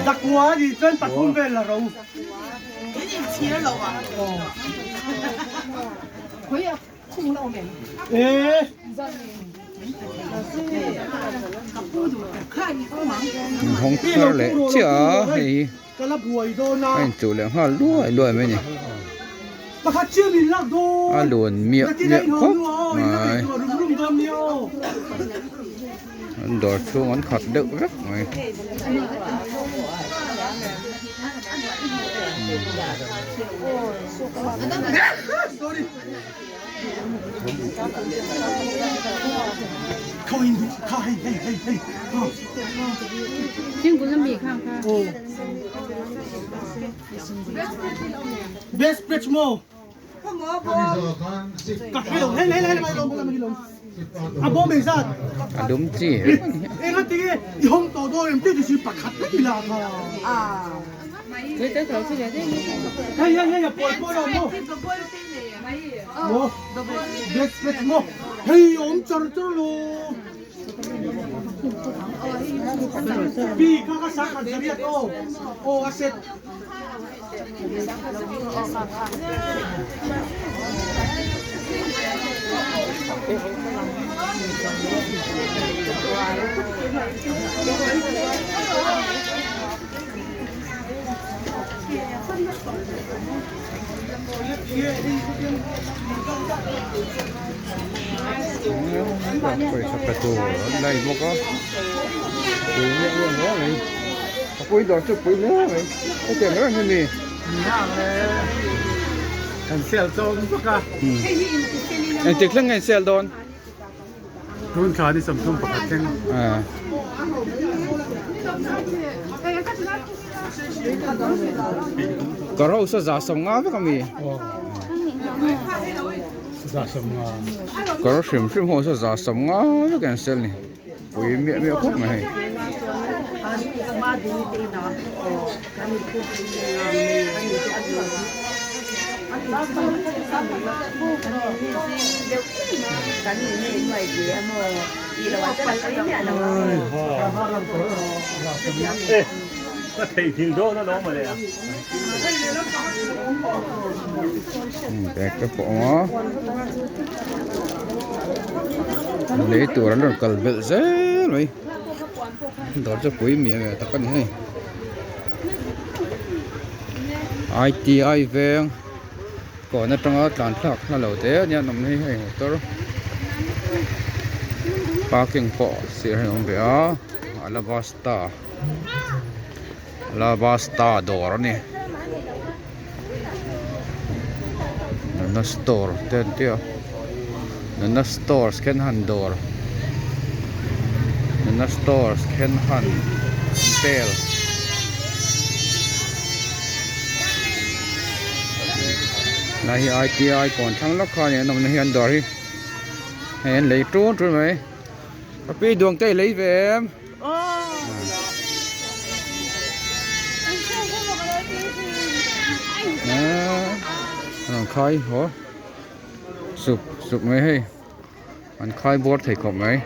Zakua ni chuan pathum vel a ro. E. Hawng thar leh chiah a hei Ka la buai dawn a. A inchuh leh nghal luai luai mai a ni. Pakhat chiah min lak dawn. A luan miah miah khawp mai. An dawr chhung an khat deuh vek mai. Best pitch mo. A bawm engzat? A dum chi. Enga tinge i hawng tawh dawn em tih chu pakhat vek i lak a. Hei hei hei a pawi pawh lo maw? Maw? Best pitch maw? Hei awm char char lo. Pi kha ka sak khat zariat aw. Aw a set. Pawisa pe tur an la bawk a pui miah miah hle mai a pui dawr chu pui hle mai hetiang reng hi mi Kan sel dawn bawk a. Engtik thleng nge in sel dawn? Tun thla ni 31 thleng. Ka rose a za 50 vek a mi? Za 50. Kawr hrim hrim ho saw za 50 vek an sel ni. Pui miah miah khawp mai hei. Bag te pawh a awm a lei tur an rawn kal belh zel mai dawr chu pui miah miah tak a ni hei I_T_I veng kawn atanga tlan thlak hla lo te ania an awm hi hei motor parking pawh sir hi a awm ve a alabasta alabasta dawr a ni nana store te an tia nana stores khian han dawr nana stores khian han tel. Lai hi I_T_I kawn thlang lawk kha a ni an awmna hi an dawr hi hei an lei tun tun mai ka pi duang te i lei ve em. An khai haw sup sup mai hei an khai bawr thei khawp mai.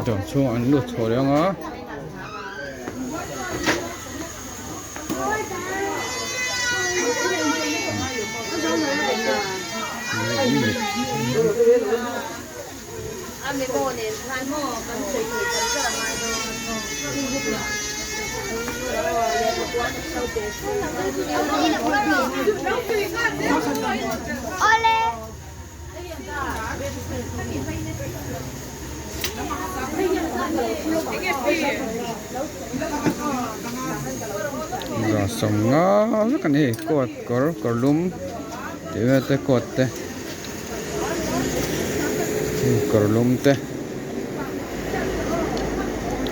Dawr chhungah an lut chho leh ang a. Za 50 vek a ni hei coat kawr kawr lum tih vel te coat te kawr lum te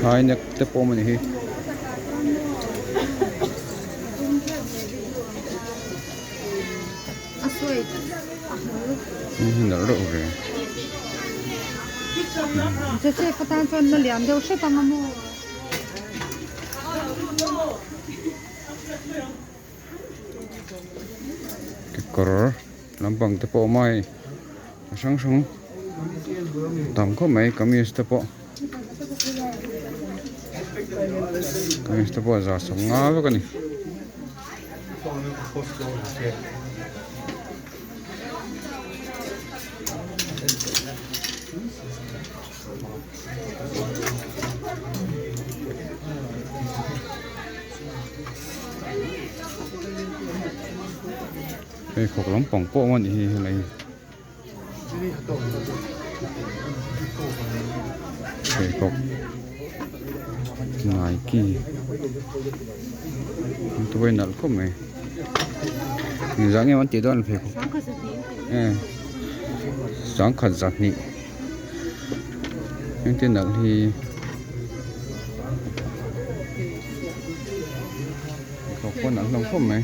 high neck te pawh a awm a ni hi. Nalh reuh ve. Kekawr lampang te pawh a awm a hei a hrang hrang tam khawp mai kamis te pawh kamis te pawh 150 vek a ni. Pheikhawk lampang pawh a awm a nih hi helai hi pheikhawk nike an ti pawh hi nalh khawp mai engzah nge maw an tih dawn pheikhawk sangkhat zahnih. Engtin nalh hi pheikhawk pawh nalh hlawm khawp mai.